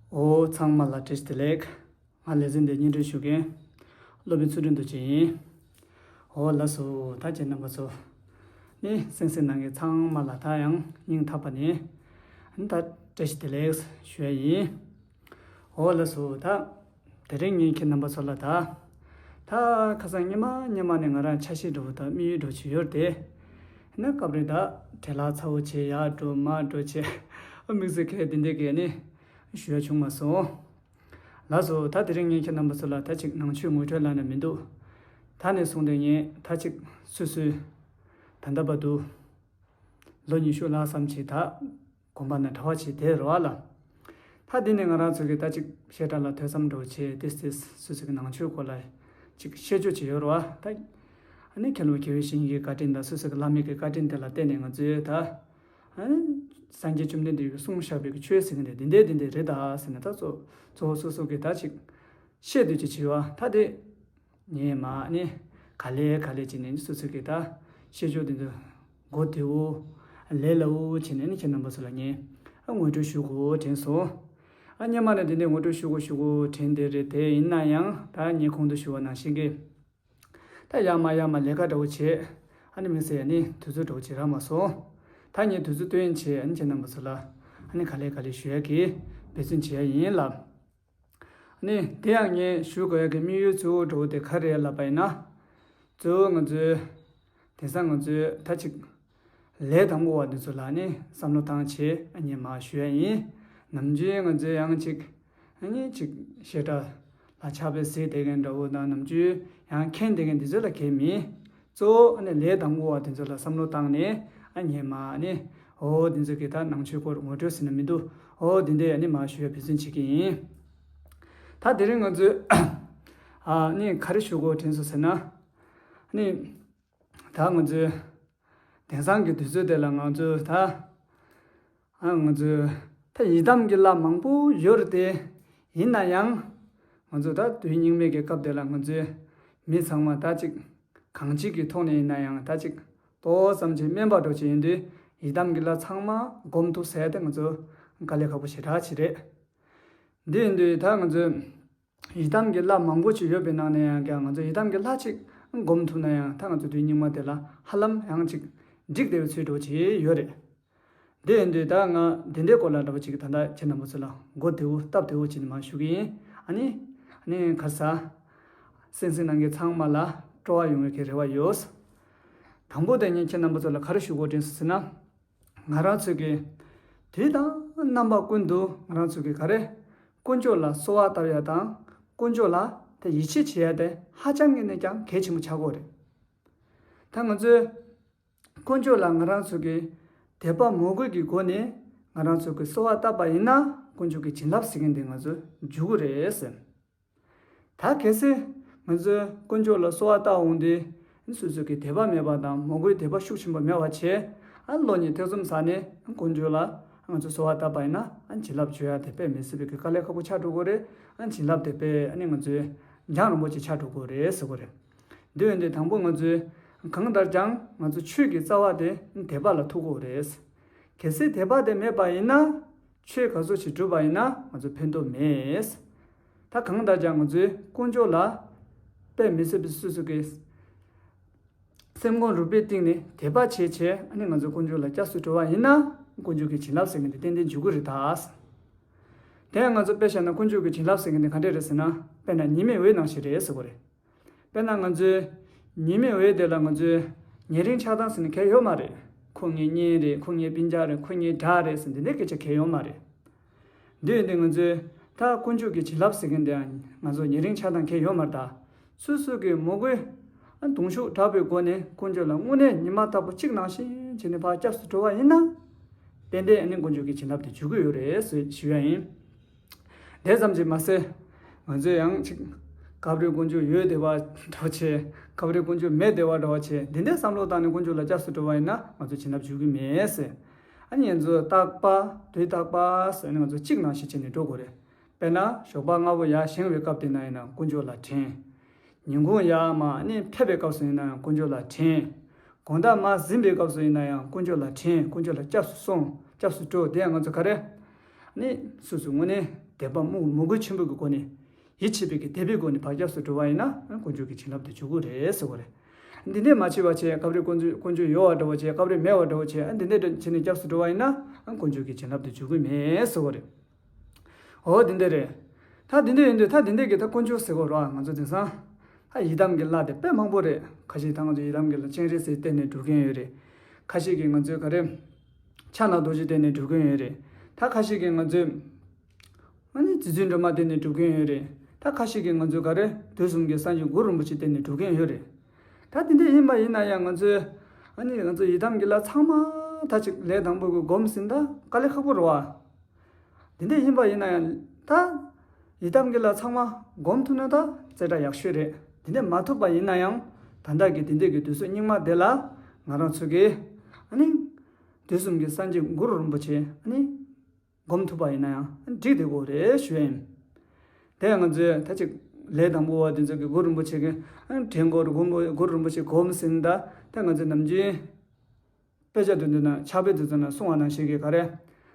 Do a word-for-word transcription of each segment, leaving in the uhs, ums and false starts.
འོ་ཚང་མ་ལ་བཀྲ་ཤིས་བདེ་ལེགས། ང་ལེ་ཚན་འདི་སྙན་སྒྲོན་ཞུ་མཁན་སློབ་དཔོན་ཚུལ་ཁྲིམས་རྡོ་རྗེ་ཡིན། འོ་ལགས་སོ། ད་ཁྱེད་རྣམ་པ་ཚོ་ནི་གསན་གཟིགས་གནང་མཁན་ཚང་མ་ལ་ད་ཡང་སྙིང་ཐག་པ་ནས་ད་བཀྲ་ཤིས་བདེ་ལེགས་ཞུ་ཡ་ཡིན། འོ་ལགས་སོ། ད་དེ་རིང་ངས་ཁྱེད་རྣམ་པ་ཚོ་ལ་ད་ད་ཁ་སང་སྔོན་མ་སྔོན་མ་ནས་ང་རང་འཆར་གཞི་འདྲ་བོ་དང་དམིགས་ཡུལ་འདྲ་བོ་ཅིག་ཡོད་རེད་དེ། ཡིན་ན་སྐབས་རེ་ད་བྲེལ་བ་ཚ་བོ་བྱས། ཡར་འགྲོ་མར་འགྲོ་བྱས། ཨ་དམིགས་བསལ་གལ་དེ་འདྲའི་གི་ནི་ཞུ་ཡ་བྱུང་མ་སོང་། ལགས་སོ། ད་དེ་རིང་ངས་ཁྱེད་རྣམ་པ་ཚོ་ལ་ད་ཅིག་ནང་ཆོས་ངོ་སྤྲོད་ལབ་ན་མི་འདུག་ད་ནས་བཟུང་སྟེ་ངས་ད་ཅིག་སོ་སོའི་ད་ལྟ་བར་དུ་ལོ་ཉི་ཤུ་ལྷག་ཙམ་ཅིག་ད་དགོན་པ་ནང་གྲྭ་པ་བྱས་བསྡད་རེད་བ་ལ། ད་འདི་ནས་ང་རང་ཚོ་གི་ད་ཅིག་བཤད་གྲྭ་ལ་ཐོས་བསམ་འདྲ་བོ་བྱས་ཏེ་ཏེ་སོ་སོ་གི་ནང་ཆོས་སྐོར་ལ་ཅིག་ཤེས་ཕྱོགས་ཅིག་ཡོད་རེད་བ། ད་ཨ་ནི་མཁན་སློབ་དགེ་བའི་བཤེས་གཉེན་གྱི་བཀའ་དྲིན་དང་སོ་སོ་གི་བླ་མའི་གི་བཀའ་དྲིན་དེ་ལ་བརྟེན་ནས་ང་ཚོས་ད་ཨ་ནི་སངས་རྒྱས་བཅོམ་ལྡན་འདས་ཀྱིས་གསུངས་བཞག་པའི་གི་ཆོས་ཟེར་མཁན་དེ་འདི་འདྲས་འདི་འདྲས་རེད་ད་ཟེར་ནས་ད་གཙོ་གཙོ་བོ་སོ་སོ་གི་ད་ཅིག་བཤད་འདོད་ཅིག་བྱས་བ། ད་དེ་ངས་མ་ནི་ག་ལེ་ག་ལེ་བྱས་ནས་སོ་སོ་གི་ད་ཤེས་ཕྱོགས་དེ་ཚོ་མགོ་བདེ་བོ་ལས་སླ་བོ་བྱས་ནས་ནི་ཁྱེད་རྣམ་པ་ཚོ་ལ་ངས་ཨ་ངོ་སྤྲོད་ཞུ་དགོས་དྲན་སོང་། ཨ་སྔོན་མ་ནས་དེ་འདྲའི་ངོ་སྤྲོད་ཞུ་དགོས་ཞུ་དགོས་དྲན་བསྡད་རེད། དེ་ཡིན་ན་ཡང་ད་ངས་གོང་དུ་ཞུ་བ་ནང་བཞིན་གི་ད་ཡར་མར་ཡར་མར་ལས་ཀ་འདྲ་བོ་བྱས། ཨ་ནི་དམིགས་བསལ་ཡ་ནི་དུས་ཚོད་འདྲ་བོ་བྱེད་རག་མ་སོང་། ད་ངས་དུས་ཚོད་བཏོན་བྱས་ཨ་ནི་ཁྱེད་རྣམ་པ་ཚོ་ལ་ཨ་ནི་ག་ལེ་ག་ལེ་ཞུ་ཡ་གི་འབད་བརྩོན་བྱེད་ཡ་ཡིན་ལ། ནི་དེ་ཡང་ངས་ཞུ་དགོས་ཡ་གི་དམིགས་ཡུལ་གཙོ་བོ་འདྲ་བོ་དེ་ག་རེ་རེད་ལབ་པ་ཡིན་ན། གཙོ་བོ་ང་ཚོའི་དེང་སང་ང་ཚོའི་ད་ཅིག་ལས་དང་པོ་བ་འདི་ཚོ་ལ་ནི་བསམ་བློ་བཏང་བྱས་ཨ་ནི་མར་ཞུ་ཡ་ཡིན། ནམ་རྒྱུན་ང་ཚོའི་ཡང་ཅིག་ཨ་ནི་ཅིག་བཤད་གྲྭ་ལ་ཕྱག་དཔེ་གཟིགས་བསྡད་མཁན་འདྲ་བོ་དང་ནམ་རྒྱུན་ཡང་མཁྱེན་བསྡད་མཁན་འདི་ཚོ་ལ་གལ་མིན། གཙོ་བོ་ཨ་ནི་ལས་དང་པོ་བ་དེ་ཚོ་ལ་བསམ་བློ་བཏང་ནས་ཨ་ནི་མར་ཨ་ནི་འོ་དེ་ཚོ་གི་ད་ནང་ཆོས་སྐོར་ངོ་སྤྲོད་ཟེར་ན་མི་འདུག་འོ་དེ་འདྲས་ཨ་ནི་མར་ཞུ་ཡ་འབད་བརྩོན་བྱེད་ཀྱི་ཡིན། ད་དེ་རིང་ང་ཚོས་ཨ་ནི་ག་རེ་ཞུ་དགོས་དྲན་སོང་ཟེར་ན། ཨ་ནི་ད་ང་ཚོའི་དེང་སང་གི་དུས་ཚོད་དེ་ལ་ང་ཚོས་ད་ཨ་ང་ཚོའི་ད་ཡི་དམ་གྱི་ལྷ་མང་པོ་ཡོད་རེད་དེ། ཡིན་ན་ཡང་ང་ཚོ་ད་དུས་སྙིགས་མའི་གི་སྐབས་དེ་ལ་ང་ཚོའི་མི་ཚང་མ་ད་ཅིག་གང་ཅིག་གི་ཐོག་ནས་ཡིན་ན་ཡང་ད་ཅིག་ཏོག་ཙམ་ཅིག་དམན་པ་འདྲ་ཅིག་ཡིན་དུས་ཡི་དམ་གྱི་ལྷ་ཚང་མ་སྒོམ་ཐུབ་ཟེར་ཏེ་ང་ཚོ་དཀའ་ལས་ཁག་པོ་ཞེ་དྲག་ཅིག་རེད། འདི་ཡིན་དུས་ད་ང་ཚོའི་ཡི་དམ་གྱི་ལྷ་མང་པོ་ཅིག་ཡོད་པའི་ནང་ནས་ཡང་ཀྱང་ང་ཚོ་ཡི་དམ་གྱི་ལྷ་གཅིག་སྒོམ་ཐུབ་ན་ཡང་ད་ང་ཚོ་དུས་སྙིགས་མ་དེ་ལ་ཧ་ལམ་ཡང་ཅིག་འགྲིག་བསྡད་པའི་ཚུལ་འདྲ་ཅིག་ཡོད་རེད། དེ་ཡིན་དུས་ད་ང་དེ་འདྲའི་སྐོར་ལ་འདྲ་པོ་ཅིག་ད་ལྟ་ཁྱེད་རྣམ་པ་ཚོ་ལ་མགོ་བདེ་བོ་སྟབས་བདེ་བོ་བྱས་ནས་མར་ཞུ་གི་ཡིན། ཨ་ནི་ཨ་ནི་ཁ་ས་གསན་གཟིགས་གནང་མཁན་ཚང་མ་ལ་སྤྲོ་བ་ཡོང་བའི་གི་རེ་བ་ཡོད། དང་པོ་དེ་ངས་ཁྱེད་རྣམ་པ་ཚོ་ལ་ག་རེ་ཞུ་དགོས་དྲན་སོང་ཟེར་ན། ང་རང་ཚོ་གི་དུས་དང་རྣམ་པ་ཀུན་ཏུ་ང་རང་ཚོ་གི་ག་རེ་དཀོན་མཆོག་ལ་གསོལ་བ་བཏབ་ཡ་དང་དཀོན་མཆོག་ལ་དེ་ཡིད་ཆེས་བྱེད་ཡ་དེ་ཧ་ཅང་གི་ནས་ཀྱང་གལ་ཆེན་པོ་ཆགས་ཀྱི་ཡོད་རེད། ད་ང་ཚོས་དཀོན་མཆོག་ལ་ང་རང་ཚོ་གི་དད་པ་མོས་གུས་ཀྱི་སྒོ་ནས་ང་རང་ཚོ་གི་གསོལ་བ་བཏབ་པ་ཡིན་ན་དཀོན་མཆོག་གི་བྱིན་རླབས་ཟེར་མཁན་དེ་ང་ཚོ་འཇུག་གི་རེད་ཟེར། ད་གལ་སྲིད་ང་ཚོས་དཀོན་མཆོག་ལ་གསོལ་བ་བཏབ་འོང་དུས་སོ་སོ་གི་དད་པ་མེད་པ་དང་མོས་གུས་དད་པ་ཤུགས་ཆེན་པོ་མེད་པ་བྱས་ཨ་བློ་ནི་ཐེ་ཚོམ་ཟ་ནས་དཀོན་མཆོག་ལ་ང་ཚོ་གསོལ་བ་བཏབ་པ་ཡིན་ན་ཨ་བྱིན་རླབས་འཇུག་ཡ་དེ་དཔེ་མི་སྲིད་པའི་གི་དཀའ་ལས་ཁག་པོ་ཆགས་འགྲོ་གི་རེད། ཨ་བྱིན་རླབས་དེ་དཔེ་ཨ་ནི་ང་ཚོའི་འཇམ་རིན་པོ་ཆེ་ཆགས་འགྲོ་གི་རེད་ཟེར་གི་རེད། འདི་ཡོད་འདི་དང་པོ་ང་ཚོས་གང་ལྟར་ཀྱང་ང་ཚོ་ཆོས་ཀྱི་རྩ་བ་དེ་དད་པ་ལ་ཐུག་དགོས་རེད། གལ་སྲིད་དད་པ་དེ་མེད་པ་ཡིན་ན་ཆོས་ག་ཚོད་ཅིག་བསྒྲུབས་པ་ཡིན་ན་ང་ཚོ་ཕན་ཐོགས་མེད། ད་གང་ལྟར་ཀྱང་ང་ཚོས་དཀོན་མཆོག་ལ་དཔེ་མི་སྲིད་པའི་སོ་སོ་གི་སེམས་ཁོང་རུས་པའི་གཏིང་ནས་དད་པ་བྱས་བྱས་ཨ་ནི་ང་ཚོ་དཀོན་མཆོག་ལ་སྐྱབས་སུ་འགྲོ་བ་ཡིན་ན་དཀོན་མཆོག་གི་བྱིན་རླབས་ཟེར་མཁན་དེ་ཏན་ཏན་འཇུག་གི་རེད་ད། དེ་ཡང་ང་ཚོ་དཔེ་བཞག་ན་དཀོན་མཆོག་གི་བྱིན་རླབས་ཟེར་མཁན་དེ་ག་འདྲས་རེད་ཟེར་ན་དཔེར་ན་ཉི་མའི་འོད་ནང་བཞིན་རེད་ཟེར་གི་རེད། དཔེར་ན་ང་ཚོའི་ཉི་མའི་འོད་དེ་ལ་ང་ཚོའི་ཉེ་རིང་ཆགས་སྡང་ཟེར་ནས་གང་ཡང་ཡོད་མ་རེད། ཁོ་ངའི་གཉེན་རེད། ཁོ་ངའི་སྤུན་ཀྱག་རེད། ཁོ་ངའི་དགྲ་རེད་ཟེར་འདི་འདྲའི་སྐད་ཆ་གང་ཡང་ཡོད་མ་རེད། འདི་ཡིན་དུས་ང་ཚོའི་ད་དཀོན་མཆོག་གི་བྱིན་རླབས་ཟེར་མཁན་དེ་ཡང་ང་ཚོ་ཉེ་རིང་ཆགས་སྡང་གང་ཡང་ཡོད་མ་རེད་ད། སོ་སོ་གི་མོས་གུས་གདུང་ཤུགས་དྲག་པོའི་སྒོ་ནས་དཀོན་མཆོག་ལ་དངོས་གནས་ཉི་མ་ལྟ་བུ་གཅིག་ནང་བཞིན་བྱས་ནས་ཕར་སྐྱབས་སུ་འགྲོ་བ་ཡིན་ན། ཏན་ཏན་ཨ་ནི་དཀོན་མཆོག་གི་བྱིན་རླབས་དེ་འཇུག་གི་ཡོད་རེད་ཟེར་ཞུ་ཡ་ཡིན། དེ་ཙམ་གྱིས་མ་ཟད། ང་ཚོས་ཡང་ཅིག་སྐབས་རེ་དཀོན་མཆོག་ཡོད་བསྡད་པ་འདྲ་བོ་བྱས། སྐབས་རེ་དཀོན་མཆོག་མེད་བསྡད་པ་འདྲ་བོ་བྱས། འདི་འདྲའི་བསམ་བློ་བཏང་ནས་དཀོན་མཆོག་ལ་སྐྱབས་སུ་འགྲོ་བ་ཡིན་ན་ང་ཚོ་བྱིན་རླབས་འཇུག་གི་མེད་ཟེར། ཨ་ནི་ང་ཚོ་རྟག་པ་དུས་རྟག་པ་ཟེར་ནས་ང་ཚོ་གཅིག་ནང་བཞིན་བྱས་ནས་འགྲོ་དགོས་རེད། དཔེར་ན་ཞོགས་པ་སྔ་པོ་ཡར་བཞེངས་པའི་སྐབས་དེ་ན་ཡིན་ན་དཀོན་མཆོག་ལ་དྲན། ཉིན་གུང་ཡར་མར་ཨ་ནི་ཕེབས་པའི་སྐབས་སུ་ཡིན་ན་ཡང་དཀོན་མཆོག་ལ་དྲན། དགོང་དག་མར་གཟིམས་པའི་སྐབས་སུ་ཡིན་ན་ཡང་དཀོན་མཆོག་ལ་དྲན། དཀོན་མཆོག་ལ་སྐྱབས་སུ་སོང་། སྐྱབས་སུ་འགྲོ། དེ་ཡང་ང་ཚོ་ག་རེ། ནི་སོ་སོ་དངོས་གནས་ དད་པ་མོས་མོས་གུས་ཆེན་པོ་གི་སྒོ་ནས། ཡིད་ཆེས་པའི་གི་དད་པའི་སྒོ་ནས་བག་རྒྱབ་སུ་འགྲོ་བ་ཡིན་ན་དཀོན་མཆོག་གི་བྱིན་རླབས་དེ་འཇུག་གི་རེད་ཟེར་བ་རེད། འདི་འདྲས་མ་བྱས་པ་བྱས་སྐབས་རེ་དཀོན་མཆོག་དཀོན་མཆོག་ཡོད་པ་འདྲ་བོ་བྱས་སྐབས་རེ་མེད་པ་འདྲ་བོ་བྱས་འདི་འདྲས་བྱས་ནས་རྒྱབ་སུ་འགྲོ་བ་ཡིན་ན་དཀོན་མཆོག་གི་བྱིན་རླབས་དེ་འཇུག་གི་མེད་ཟེར་བ་རེད། འོ་འདི་འདྲས་རེད། ད་འདི་འདྲས་ཡིན་དུས་ད་འདི་འདྲས་ཀྱི་ད་དཀོན་མཆོག་ཟེར་དགོས་རེད་བ། ང་ཚོ་དེང་སང་ད་ཡི་དམ་གྱི་ལྷ་དེ་དཔེ་མང་པོ་རེད། ཁ་ཤས་ད་ང་ཚོ་ཡི་དམ་གྱི་ལྷ་སྤྱན་རས་གཟིགས་བསྟེན་ནས་སྒྲུབ་མཁན་ཡོད་རེད། ཁ་ཤས་ཀྱིས་ང་ཚོའི་ག་རེ་ཕྱག་ན་རྡོ་རྗེ་བསྟེན་ནས་སྒྲུབ་མཁན་ཡོད་རེད། ད་ཁ་ཤས་ཀྱིས་ང་ཚོའི་ཨ་ནི་རྗེ་བཙུན་སྒྲོལ་མ་བསྟེན་ནས་སྒྲུབ་མཁན་ཡོད་རེད། ད་ཁ་ཤས་ཀྱིས་ང་ཚོའི་ག་རེ་དུས་གསུམ་གྱི་སངས་རྒྱས་གུ་རུ་རིན་པོ་ཆེ་བསྟེན་ནས་སྒྲུབ་མཁན་ཡོད་རེད། ད་དེ་འདྲ་ཡིན་པ་ཡིན་ན་ཡང་ང་ཚོའི་ཨ་ནི་ང་ཚོ་ཡི་དམ་གྱི་ལྷ་ཚང་མ་ད་ཅིག་ལས་དང་པོ་གི་སྒོམ་ཟིན་ད་དཀའ་ལས་ཁག་པོ་རེད་བ། དེ་འདྲ་ཡིན་པ་ཡིན་ན་ཡང་ད་ཡི་དམ་གྱི་ལྷ་ཚང་མ་སྒོམ་ཐུབ་ན་ད་ཙེ་དྲག་ཡག་ཤོས་རེད། དེ་འདྲ་མ་ཐུབ་པ་ཡིན་ན་ཡང་ད་ལྟ་གི་དེ་འདྲ་གི་དུས་ཚོད་སྙིགས་མ་དེ་ལ་ང་རང་ཚོ་གི་ཨ་ནི་དུས་གསུམ་གྱི་སངས་རྒྱས་གུ་རུ་རིན་པོ་ཆེ་ཨ་ནི་སྒོམ་ཐུབ་པ་ཡིན་ན་ཡང་འགྲིག་བསྡད་ཀྱི་ཡོད་རེད་ཞུ་ཡ་ཡིན། དེ་ཡང་ང་ཚོས་ད་ཅིག་ལས་དང་པོ་བ་དེ་ཚོ་གི་གུ་རུ་རིན་པོ་ཆེ་གི་དྲན་སྐོར་གུ་རུ་གུ་རུ་རིན་པོ་ཆེ་སྒོམ་ཟིན་ད་ད་ང་ཚོས་ནམ་རྒྱུན་དཔེ་ཆ་དེ་ཚོ་ན་ཕྱག་དཔེ་དེ་ཚོ་ན་གསུང་བ་ནང་བཞིན་གི་ག་རེ་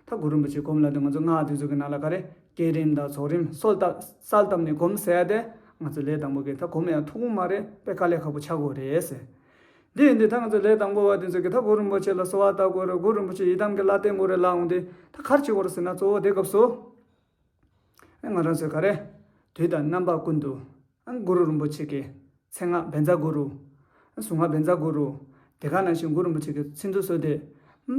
ད་གུ་རུ་རིན་པོ་ཆེ་སྒོམ་ལ་དེ་ང་ཚོ་སྔགས་དེ་ཚོ་གི་ནང་ལ་ག་རེ་བསྐྱེད་རིམ་དང་རྫོགས་རིམ་གསལ་བཏབ་གསལ་བཏབ་ནས་སྒོམ་ཟེར་ཡ་དེ་ང་ཚོ་ལས་དང་པོ་གི་ད་སྒོམ་ཡང་ཐུབ་ཀྱི་མ་རེད། དཔེ་དཀའ་ལས་ཁག་པོ་ཆགས་ཀྱི་ཡོད་རེད་ཟེར། འདི་ཡིན་དུས་ད་ང་ཚོ་ལས་དང་པོ་བ་དེ་ཚོ་གི་ད་གུ་རུ་རིན་པོ་ཆེ་ལ་གསོལ་བ་བཏབ་དགོས་རེད། གུ་རུ་རིན་པོ་ཆེ་ཡི་དམ་གྱི་ལྷ་བསྟེན་དགོས་རེད་ལབ་འོང་དུས་ད་ག་རེ་བྱེད་དགོས་རེད་ཟེར་ན་གཙོ་བོ་དེ་སྐབས་སུ་ང་རང་ཚོས་ག་རེ་དུས་དང་རྣམ་པ་ཀུན་ཏུ་གུ་རུ་རིན་པོ་ཆེ་གི་མཚན་སྔགས་བཛྲ་གུ་རུ། གཟུངས་སྔགས་བཛྲ་གུ་རུ། དེ་ག་ནང་བཞིན་གུ་རུ་རིན་པོ་ཆེ་གི་མཚན་ཐོ་གསོལ་ཏེ།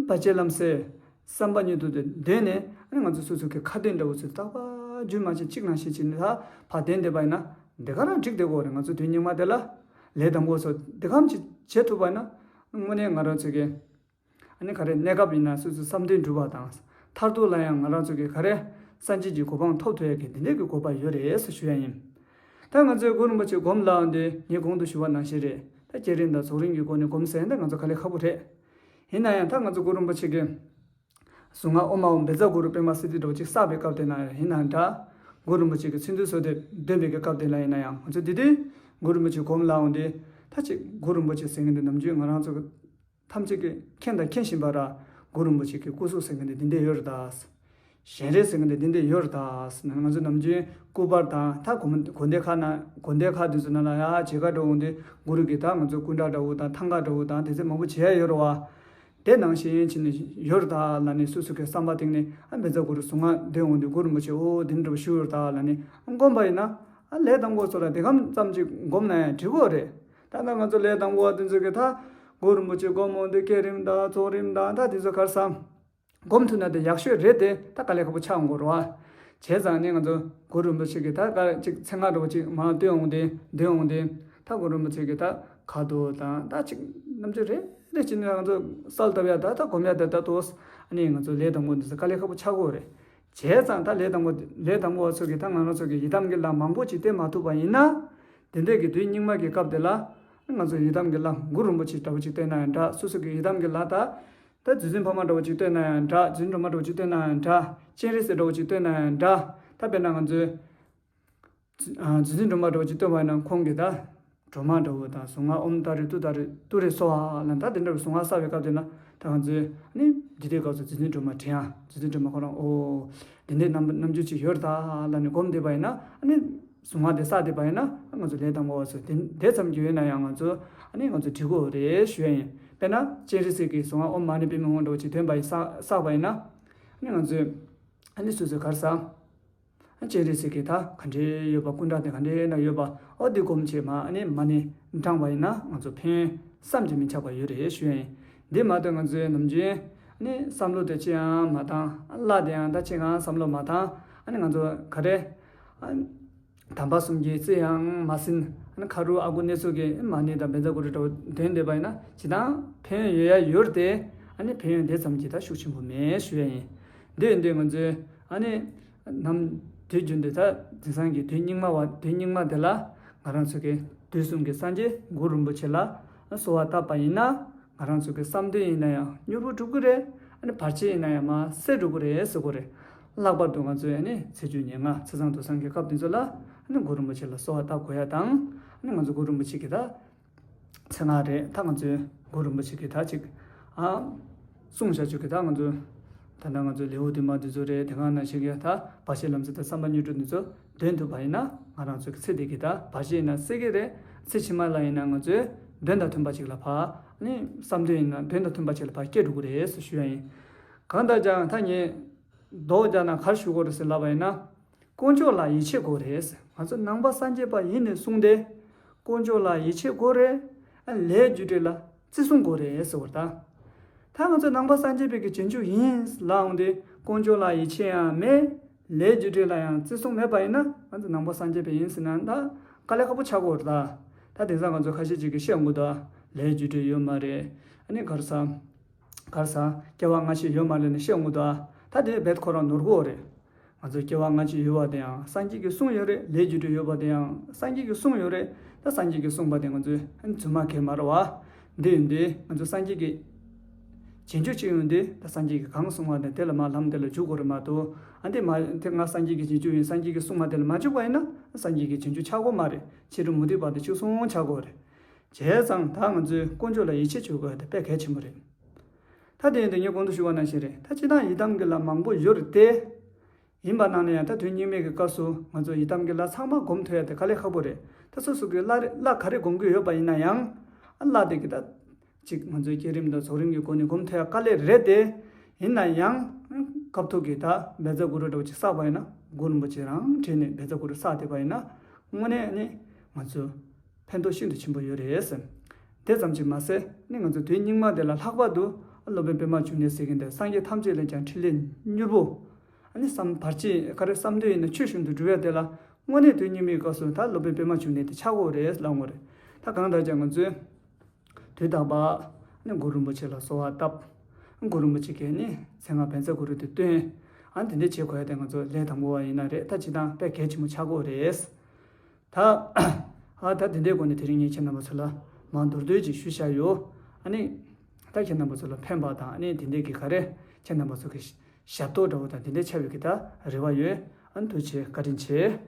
བར་ཆད་ལམ་སེལ། བསམ་པ་ཉིད་དུ་འདོད་ནས་ང་ཚོ་སོ་སོ་གི་ཁ་ཏོན་འདྲ་བོ་ཚོས་རྟག་པར་རྒྱུན་མ་ཆད་གཅིག་ནང་བཞིན་བྱས་ནས་ད་ཕར་བསྟན་བསྡད་པ་ཡིན་ན་དེ་ག་རང་འགྲིག་བསྡད་ཀྱི་ཡོད་རེད། ང་ཚོ་དུས་སྙིགས་མ་དེ་ལ་ལས་དང་པོ་ཚོ་དེ་གམ་ཅིག་བྱེད་ཐུབ་པ་ཡིན་ན་དངོས་གནས་ང་རང་ཚོ་གི་ཨ་ནི་ག་རེ་གནས་སྐབས་ཡིན་ན་སོ་སོའི་བསམ་དོན་འགྲུབ་པ་དང་། མཐར་ཐུག་ལ་ཡང་ང་རང་ཚོ་གི་ག་རེ་སངས་རྒྱས་ཀྱི་གོ་འཕང་ཐོབ་ཐུབ་ཡ་གི་འདི་འདྲས་ཀྱི་དགོས་པ་ཡོད་རེད་ཟེར་ཞུ་ཡ་ཡིན། ད་ང་ཚོས་གུ་རུ་རིན་པོ་ཆེ་སྒོམ་ལབ་འདི་ངས་གོང་དུ་ཞུ་བ་ནང་བཞིན་རེད། ད་བསྐྱེད་རིམ་དང་རྫོགས་རིམ་གྱི་སྒོ་ནས་སྒོམ་ཟེར་ཡ་འདི་ང་ཚོ་དཀའ་ལས་ཁག་པོ་རེད། ཡིན་ན་ཡང་ད་ང་ཚོ་གུ་རུ་རིན་པོ་ཆེ་གི་གཟུངས་སྔགས་ཨོཾ་ཨཱཿཧཱུྃ་བཛྲ་གུ་རུ་པདྨ་སིདྡྷི་འདྲ་བོ་ཅིག་བསགས་པའི་སྐབས་དེ་ན་ཡང་ཡིན་ན་འདྲ། གུ་རུ་རིན་པོ་ཆེ་གི་མཚན་ཐོ་གསོལ་ཏེ་འདོན་པའི་གི་སྐབས་དེ་ན་ཡིན་ན་ཡང་ང་ཚོ་འདི་དུས་གུ་རུ་རིན་པོ་ཆེ་སྒོམ་ལབ་འོང་དུས་ད་ཅིག་གུ་རུ་རིན་པོ་ཆེ་ཟེར་མཁན་འདི་ནམ་རྒྱུན་ང་རང་ཚོ་གི་ཐམས་ཅད་ཀྱིས་མཁྱེན་དང་མཁྱེན་བཞིན་པ་ར། གུ་རུ་རིན་པོ་ཆེ་གི་སྐུ་གཟུགས་ཟེར་མཁན་འདི་འདི་འདྲས་ཡོད་རེད་ད། སྤྱན་རས་གཟིགས་ཟེར་མཁན་འདི་འདི་འདྲས་ཡོད་རེད་ད་ཟེར་ན་ང་ཚོ་ནམ་རྒྱུན་སྐུ་པར་དང་ད་དགོན་དགོན་སྡེ་ཁག་ན་དགོན་སྡེ་ཁག་དེ་ཚོ་ནང་ལ་ཡ་མཇལ་ཁ་འགྲོ་འོང་དུས་གུ་རུ་གི་ད་ང་ཚོ་སྐུ་འདྲ་འདྲ་བོ་དང་ཐང་ག་འདྲ་བོ་དང་དེ་ཚོ་མང་པོ་མཇལ་ཡ་ཡོད་རེད་བ། དེ་ནང་བཞིན་བྱས་ནས་ཡོད་རེད་ད་ལབ་ནས་སོ་སོ་གི་བསམ་པ་གཏིང་ནས་ཨ་བཛྲ་གུ་རུ་གཟུངས་སྔགས་འདོན་འོང་དུས་གུ་རུ་རིན་པོ་ཆེ་ཨོ་འདི་འདྲ་བོ་ཞུ་ཡོད་རེད་ད་ལབ་ནས་སྒོམ་པ་ཡིན་ན་ཨ་ལས་དང་པོ་ཚོ་ལ་དེ་གམ་ཙམ་ཅིག་སྒོམ་ན་ཡང་འགྲིག་གི་ཡོད་རེད། ད་ལྟ་ང་ཚོ་ལས་དང་པོ་བ་དེ་ཚོ་གི་ད་གུ་རུ་རིན་པོ་ཆེ་སྒོམ་འོང་དུས་བསྐྱེད་རིམ་དང་རྫོགས་རིམ་དང་ད་དེ་ཚོ་ག་རེ་ཟེར། སྒོམ་ཐུབ་ན་དེ་ཡག་ཤོས་རེད་དེ་ད་དཀའ་ལས་ཁག་པོ་ཆགས་འོང་གི་རེད་བ། བྱས་ཙང་ནི་ང་ཚོ་གུ་རུ་རིན་པོ་ཆེ་གི་ད་ག་ཅིག་མཚན་སྔགས་འདྲ་བོ་ཅིག་མར་བཏོན་འོང་དེ་འདོན་འོང་དེ་ད་གུ་རུ་རིན་པོ་ཆེ་གི་ད་ཁ་དོག་དང་ད་ཅིག་རྣམ་དཔྱོད་རེ་རེ་བྱས་ནས་ང་ཚོ་གསལ་བཏབ་ཡ་ད་ད་སྒོམ་ཡ་ད་ད་ཏོག་ཙམ་ནི་ང་ཚོ་ལས་དང་པོ་འདི་ཚོ་དཀའ་ལས་ཁག་པོ་ཆགས་ཀྱི་ཡོད་རེད། བྱས་ཙང་ད་ལས་དང་པོ་ལས་དང་པོ་བ་ཚོ་གི་ད་ང་རང་ཚོ་གི་ཡི་དམ་གྱི་ལྷ་མང་པོ་ཅིག་བསྟེན་མ་ཐུབ་པ་ཡིན་ན་དེ་འདྲས་ཀྱི་དུས་སྙིགས་མ་གི་སྐབས་དེ་ལ་ང་ཚོ་ཡི་དམ་གྱི་ལྷ་གུ་རུ་རིན་པོ་ཆེ་འདྲ་བོ་ཅིག་བསྟེན་ན་ཡང་འདྲ། སོ་སོ་གི་ཡི་དམ་གྱི་ལྷ་ད། ད་རྗེ་བཙུན་འཕགས་མ་འདྲ་བོ་ཅིག་བསྟེན་ན་ཡང་འདྲ། རྗེ་བཙུན་སྒྲོལ་མ་འདྲ་བོ་ཅིག་བསྟེན་ན་ཡང་འདྲ། སྤྱན་རས་གཟིགས་འདྲ་བོ་ཅིག་བསྟེན་ན་ཡང་འདྲ། ད་དཔེར་ན་ང་ཚོའི་རྗེ་ཨ་རྗེ་བཙུན་སྒྲོལ་མ་འདྲ་བོ་ཅིག་བསྟེན་པ་ཡིན་ན་ཁོང་གིས་ད་སྒྲོལ་མ་འདྲ་བོ་དང་གཟུངས་སྔགས་ཨོཾ་ཏཱ་རེ་ཏུཏྟཱ་རེ་ཏུ་རེ་སྭཱ་ཧཱ་ལབ་ད་དེ་འདྲ་བའི་གཟུངས་སྔགས་བསགས་པའི་སྐབས་དེ་ན་ད་ང་ཚོས་ནི་འདི་དུས་སྐབས་སུ་རྗེ་བཙུན་སྒྲོལ་མ་དྲན་ཡ་རྗེ་བཙུན་སྒྲོལ་མ་ཁོ་རང་ཨོ་འདི་འདྲའི་རྣམ་རྣམ་འགྱུར་ཅིག་ཡོད་རེད་ད་ལབ་ནས་སྒོམ་བསྡད་པ་ཡིན་ན་ནི། གཟུངས་སྔགས་དེ་བསགས་བསྡད་པ་ཡིན་ན་ང་ཚོ་ལས་དང་པོ་བ་ཚོ་དེ་དེ་ཙམ་གྱི་ཡོད་ན་ཡང་ང་ཚོ་ཨ་ནི་ང་ཚོ་འགྲིག་གི་རེད་ཞུ་ཡ་ཡིན། དཔེར་ན་སྤྱན་རས་གཟིགས་ཀྱི་གཟུངས་སྔགས་ཨོཾ་མ་ཎི་པདྨེ་ཧཱུྃ་འདྲ་བོ་ཅིག་འདོན་པ་ཡིན་བསགས་བསགས་པ་ཡིན་ན་ཨ་ནི་ང་ཚོས་ཨ་ནི་སོ་སོའི་ག་རེ་ཟེར། ཨ་སྤྱན་རས་གཟིགས་ཀྱི་ད་ག་འདྲའི་ཡོད་པ་སྐུ་འདྲ་དེ་ག་འདྲའི་ན་ཡོད་པ་ཨོ་དེ་སྒོམ་བྱས་མ་ཨ་ནི་མ་ཎི་བགྲངས་པ་ཡིན་ན་ང་ཚོ་ཕན་ཡོན་བསམ་གྱིས་མི་ཁྱབ་པ་ཡོད་རེད་ཞུ་ཡ་ཡིན། འདི་མ་གཏོགས་ང་ཚོའི་ནམ་རྒྱུན་ཨ་ནི་བསམ་བློ་དེ་ཅི་ཡང་མ་བཏང་། ཨ་བླ་དེ་ཡང་ད་ཅི་ཡང་བསམ་བློ་མ་བཏང་། ཨ་ནི་ང་ཚོ་ག་རེ། ཨ། དམ་པ་གསུམ་གྱི་རྩིས་ཡང་མ་ཟིན། ཨ་ནི་ཁ་རུ་ཨ་ཁུ་ནེ་ཙོ་གི་མ་ཎི་དང་བཛྲ་གུ་རུ་འདྲ་བོ་འདོན་བསྡད་པ་ཡིན་ན་ཇི་ལྟར་ཕན་ཡོན་ཡོད་ཡ་ཡོད་རེད་དེ། ཨ་ནི་ཕན་ཡོན་དེ་ཙམ་གྱིས་ད་ཤུགས་ཆེན་པོ་མེད་ཞུ་ཡ་ཡིན། འདི་ཡིན་དུས་ང་ཚོས་ཨ་ནི་ནམ་དུས་རྒྱུན་དུ་ད་དེང་སང་གི་དུས་སྙིགས་མ་བ་དུས་སྙིགས་མ་དེ་ལ་ང་རང་ཚོ་གི་དུས་གསུམ་གྱི་སངས་རྒྱས་གུ་རུ་རིན་པོ་ཆེ་ལ་གསོལ་བ་བཏབ་པ་ཡིན་ན། ང་རང་ཚོ་གི་བསམ་དོན་ཡིན་ན་ཡང་མྱུར་པོ་འགྲུབ་ཀྱི་རེད། ཨ་ནི་བར་ཆད་ཡིན་ན་ཡང་མར་སེལ་འགྲོ་གི་རེད་ཟེར་གོ་རེད། ལྷག་པར་དུ་ང་ཚོས་ཨ་ནི་ཚེས་བཅུ་ཉེར་ལྔ་ཚེས་བཟང་དུས་བཟང་གི་སྐབས་དེ་ཚོ་ལ་ཨ་ནི་གུ་རུ་རིན་པོ་ཆེ་ལ་གསོལ་བ་བཏབ་དགོས་ཡ་དང་། ཨ་ནི་ང་ཚོ་གུ་རུ་རིན་པོ་ཆེ་གི་ད་མཚན་སྔགས་རེད། ད་ང་ཚོའི་གུ་རུ་རིན་པོ་ཆེ་གི་ད་ཅིག་ཨ་གསུངས་བཞག་ཆོག་གི་ད་ང་ཚོ་ ད་ལྟ་ང་ཚོའི་ལེའུ་དེ་མ་འདི་ཚོ་རེད། དེ་ག་ནང་བཞིན་གྱི་ད་བར་ཆད་ལམ་སེལ་དང་བསམ་པ་སྙིང་བྲོ་འདི་ཚོ་འདོན་ཐུབ་པ་ཡིན་ན། ང་རང་ཚོའི་ཚེ་འདི་གི་ད་བར་ཆད་ཡིན་ན་སེལ་གྱི་རེད། ཚེ་ཕྱི་མ་ལ་ཡིན་ན་ང་ཚོའི་དོན་དང་མཐུན་པ་ཅིག་ལ་ཕར་ནི་བསམ་དོན་ཡིན་ན་དོན་དང་མཐུན་པ་ཅིག་ལ་ཕར་སྐྱེལ་འགྲོ་གི་རེད་ཟེར་ཞུ་ཡ་ཡིན། གང་ལྟར་ཀྱང་ད་ངས་མདོ་རྒྱག་ན་ག་རེ་ཞུ་དགོས་རེད་ཟེར་ལབ་པ་ཡིན་ན། དཀོན་མཆོག་ལ་ཡིད་ཆེས་དགོས་རེད། ང་ཚོ་ནང་པ་སངས་རྒྱས་པ་ཡིན་ནས་བཟུང་སྟེ། དཀོན་མཆོག་ལ་ཡིད་ཆེས་དགོས་རེད། ལས་རྒྱུ་འབྲས་ལ་བརྩི་སྲུང་དགོས་རེད་ཟེར་བ་དང་། ད་ང་ཚོ་ནང་པ་སངས་རྒྱས་པའི་གི་རྗེས་འཇུག་ཡིན་ལབ་འོང་དུས་དཀོན་མཆོག་ལ་ཡིད་ཆེས་ཡང་མེད། ལས་རྒྱུ་འབྲས་ལ་ཡང་བརྩི་སྲུང་མེད་པ་ཡིན་ན། ང་ཚོ་ནང་པ་སངས་རྒྱས་པ་ཡིན་ཟེར་ན་ད་དཀའ་ལས་ཁག་པོ་ཆགས་ཀྱི་ཡོད་རེད་ད། ད་དེང་སང་ང་ཚོ་ཁ་ཤས་ཅིག་གིས་བཤད་འོང་གི་འདུག་ལས་རྒྱུ་འབྲས་ཡོད་མ་རེད། ཨ་ནི་ག་རེ་ཟ། ག་རེ་ཟ། སྐྱེ་བ་སྔ་ཕྱི་ཡོད་མ་རེད་ལབ་ནས་བཤད་འོང་གི་འདུག་ད་དེ་རྦད་ཁོ་རང་ནོར་གྱི་ཡོད་རེད། ང་ཚོ་སྐྱེ་བ་སྔ་ཕྱི་ཡོད་པ་དེ་ཡང་སངས་རྒྱས་ཀྱིས་གསུངས་ཡོད་རེད། ལས་རྒྱུ་འབྲས་ཡོད་པ་དེ་ཡང་སངས་རྒྱས་ཀྱིས་གསུངས་ཡོད་རེད། ད་སངས་རྒྱས་ཀྱིས་གསུངས་པ་དེ་ང་ཚོས་རྫུན་མ་གང་ཡང་མ་རེད་པ། འདི་ཡིན་དུས་ང་ཚོ་སངས་རྒྱས་ཀྱི་རྗེས་འཇུག་ཅིག་ཡིན་དུས། ད་སངས་རྒྱས་ཀྱིས་གང་གསུངས་པ་དེ་དེ་ལ་མར་ལམ་དེ་ལ་འཇུག་དགོས་རེད་མ་གཏོགས། ཨ་འདི་མ་དེ་ང་སངས་རྒྱས་ཀྱི་རྗེས་འཇུག་ཡིན། སངས་རྒྱས་ཀྱིས་གསུངས་པ་དེ་ལ་མ་འཇུག་པ་ཡིན་ན་སངས་རྒྱས་ཀྱི་རྗེས་འཇུག་ཆགས་ཀྱི་ཡོད་མ་རེད། ཕྱི་རོལ་མུ་སྟེགས་པ་དེ་གཅིག་མཚུངས་ཆགས་ཀྱི་ཡོད་རེད། བྱས་ཙང་ད་ང་ཚོས་དཀོན་མཆོག་ལ་ཡིད་ཆེས་བྱེད་དགོས་པ་དེ་དཔེ་གལ་ཆེན་པོ་རེད། ད་དེ་ཡིན་དུས་ངས་གོང་དུ་ཞུས་པ་ནང་བཞིན་རེད། ད་སྤྱིར་བཏང་ཡི་དམ་གྱི་ལྷ་མང་པོ་ཡོད་རེད་དེ། ཡིན་པ་ནང་ནས་ཡང་ད་དུས་སྙིགས་མའི་གི་སྐབས་སུ་ང་ཚོ་ཡི་དམ་གྱི་ལྷ་ཚང་མ་སྒོམ་ཐུབ་ཡ་དེ་དཀའ་ལས་ཁག་པོ་རེད། ད་སོ་སོ་གི་ལྷ་རེ་ལྷ་ག་རེ་སྒོམ་གྱི་ཡོད་པ་ཡིན་ན་ཡང་། ཨ་ལྷ་དེ་གི་ད་ཅིག་ང་ཚོའི་བསྐྱེད་རིམ་དང་རྫོགས་རིམ་གྱི་སྒོ་ནས་སྒོམ་ཐུབ་ཡ་དཀའ་ལས་རེད་དེ། ཡིན་ན་ཡང་སྐབས་ཐོག་གི་ད་བཛྲ་གུ་རུ་འདྲ་བོ་ཅིག་བསགས་པ་ཡིན་ན། གུ་རུ་རིན་པོ་ཆེ་རང་བྲིས་ནས་བཛྲ་གུ་རུ་བསགས་བསྡད་པ་ཡིན་ན། དངོས་གནས་ནི་ང་ཚོ་ཕན་ཐོགས་ཤིན་ཏུ་ཆེན་པོ་ཡོད་རེད་ཟེར། དེ་ཙམ་གྱིས་མ་ཟད་ནི་ང་ཚོ་དུས་སྙིགས་མ་དེ་ལ་ལྷག་པར་དུ་སློབ་དཔོན་པདྨ་འབྱུང་གནས་ཟེར་མཁན་དེ་སངས་རྒྱས་ཐམས་ཅད་ལས་ཀྱང་ཕྲིན་ལས་མྱུར་པོ། ཨ་ནི་བསམ་བར་ཆད་ག་རེ་བསམ་དོན་ཡིན་ན་ཆོས་བཞིན་དུ་འགྲུབ་ཡ་དེ་ལ་དངོས་གནས་དུས་སྙིགས་མའི་སྐབས་སུ་ད་སློབ་དཔོན་པདྨ་འབྱུང་གནས་དེ་ཆགས་ཀྱི་ཡོད་རེད་ལབ་དགོས་རེད། ད་གང་ལྟར་ཀྱང་ང་ཚོས་དུས་རྟག་པར་ནི་གུ་རུ་རིན་པོ་ཆེ་ལ་གསོལ་བ་བཏབ། གུ་རུ་རིན་པོ་ཆེ་གིས་ནི་མཚན་སྔགས་བཛྲ་གུ་རུ་དེ་བཏོན། ཨ་ནི་དེ་འདྲ་བྱེད་དགོས་ཡ་དེ་ང་ཚོ་ལས་དང་པོ་བ་ཡིན་ན་རེད། ད་སྤྱིར་བཏང་དཔེ་གལ་ཆེན་པོ་ཆགས་ཀྱི་ཡོད་རེད། ད། ཨ་ད་དེ་འདྲའི་སྒོ་ནས་དེ་རིང་ངས་ཁྱེད་རྣམ་པ་ཚོ་ལ་མར་མདོར་བསྡུས་ཅིག་ཞུས་བཞག་ཡོད། ཨ་ནི། ད་ཁྱེད་རྣམ་པ་ཚོ་ལ་ཕན་པ་དང་། ཨ་ནི་དེ་འདྲའི་གི་ག་རེ་ཁྱེད་རྣམ་པ་ཚོ་གི་ཞབས་ཏོག་འདྲ་བོ་དང་དེ་འདྲའི་ཆགས་པའི་གི་ད་རེ་བ་ཡོད། ཨ་ནི་ཐུགས་རྗེ་ཆེ། བཀའ་དྲིན་ཆེ།